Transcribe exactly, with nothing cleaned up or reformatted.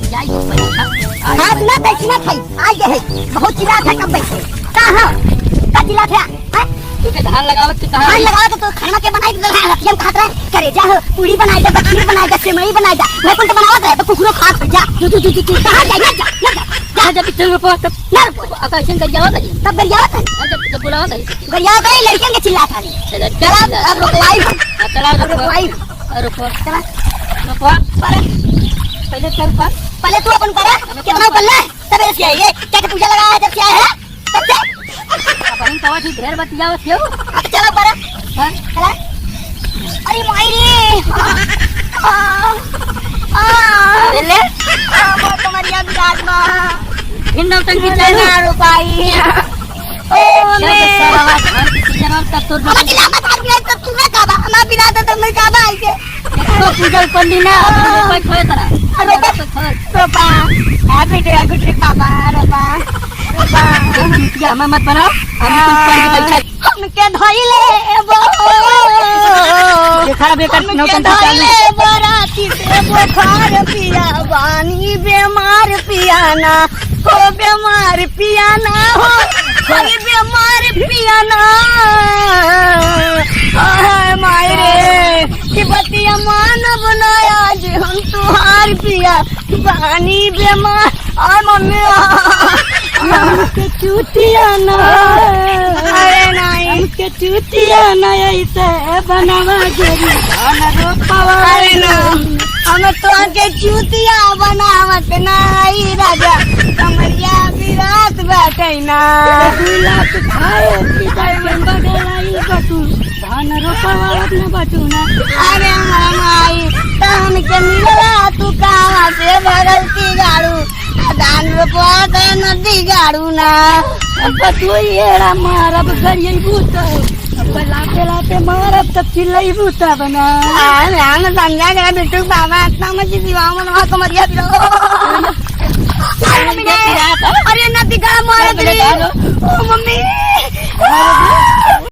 हाँ, सुना था, सुना था। आ गए है। बहुत चिल्लात है, कब बैठे? का हो? का चिल्लात है? हैं? तू के धान लगावत के कहाँ धान है? लगावत तो खाना के बनाई दे, रतिया में खात रहे। करेजा हो, पूरी बनाई दे, खीर बनाई दे, सेवई बनाई दे। मैं कुल तो बनावत रहे, तो कुकुरो खात हो जा। तू, तू, तू, तू, तू, कहाँ जा, जा, जा, जा, जा। जा, जा, पीछे में पहुँच, तब ना रुको। आ, कैसे गरियावत है? तब गरियावत है। हाँ, जब, जब बुलावत है। गरियावत है, लड़कियन के चिल्लात है। चला, चला, चला, अब रुकवाई। हाँ, चला, अब रुको। रुकवाई। रुको। चला। रुको। परे। पहले तो रुको। पहले तू अपन परे। कितना कर ले? तब ऐसे आइए। क्या क्या पूजा लगा है जब से आए हैं? तब से। अब हम कहो जी ढेर बतियावत हो। अब चलो परे। हाँ? चला। अरे माई रे। आ, आ, आ। ले। आ, वो तो मरिया विराट माँ। इन नौटंकी चालू। ना रुपाई। ओ, चल, मैं साला, हम किसी जनाब का तोड़ अब दे। अकेला बता दिया, तो तुम्हें का बा? हमारा बिना तो तुम्हें का बा, ऐसे। तो पूजल पंडी ना, अब कोई खोए तरह। अरे, कोई खोए। रोपा, आ बेटे, आ गुटरी पापा, रोपा, रोपा। ये हमें मत बनाओ, हम तुम पर भी बैठा। हमके धइले बो। देखा बेटा, हमके नौटंकी चालू। धइले बराती से बुखार पिया, बानी बेमार पिया ना। हो बेमार पिया ना हो, अरे बेमार पिया ना। हाय माय रे, कि बतिया मानब ना आज हम तुहार पिया, बानी बेमार। आय मम्मी। हमके चूतिया ना। अरे नहीं। हमके चूतिया ना ऐसे बनावा गोरी। अरे ना। हम तोहके चूतिया बनावत नाई राजा, कमरिया बिरात बाटे ना। दुई लाख खाए की दस बगलाई बटू, धान रोपावत न बटू ना। अरे हमार माई, त हमके मिलला तू कहाँ से भगल की गाड़ू, आ धान रोपावत नदी गाड़ू ना। अब तू एड़ा मारब गरियबू त। अब लाते लाते मारब तब चिल्लैबू तब ना। हाँ, हम समझा गए बिट्टू बाबा, इतना मत जीवा मन वहाँ कमरिया पिरो। अरे मम्मी रे, अरे नदी का मारत रे। ओ मम्मी।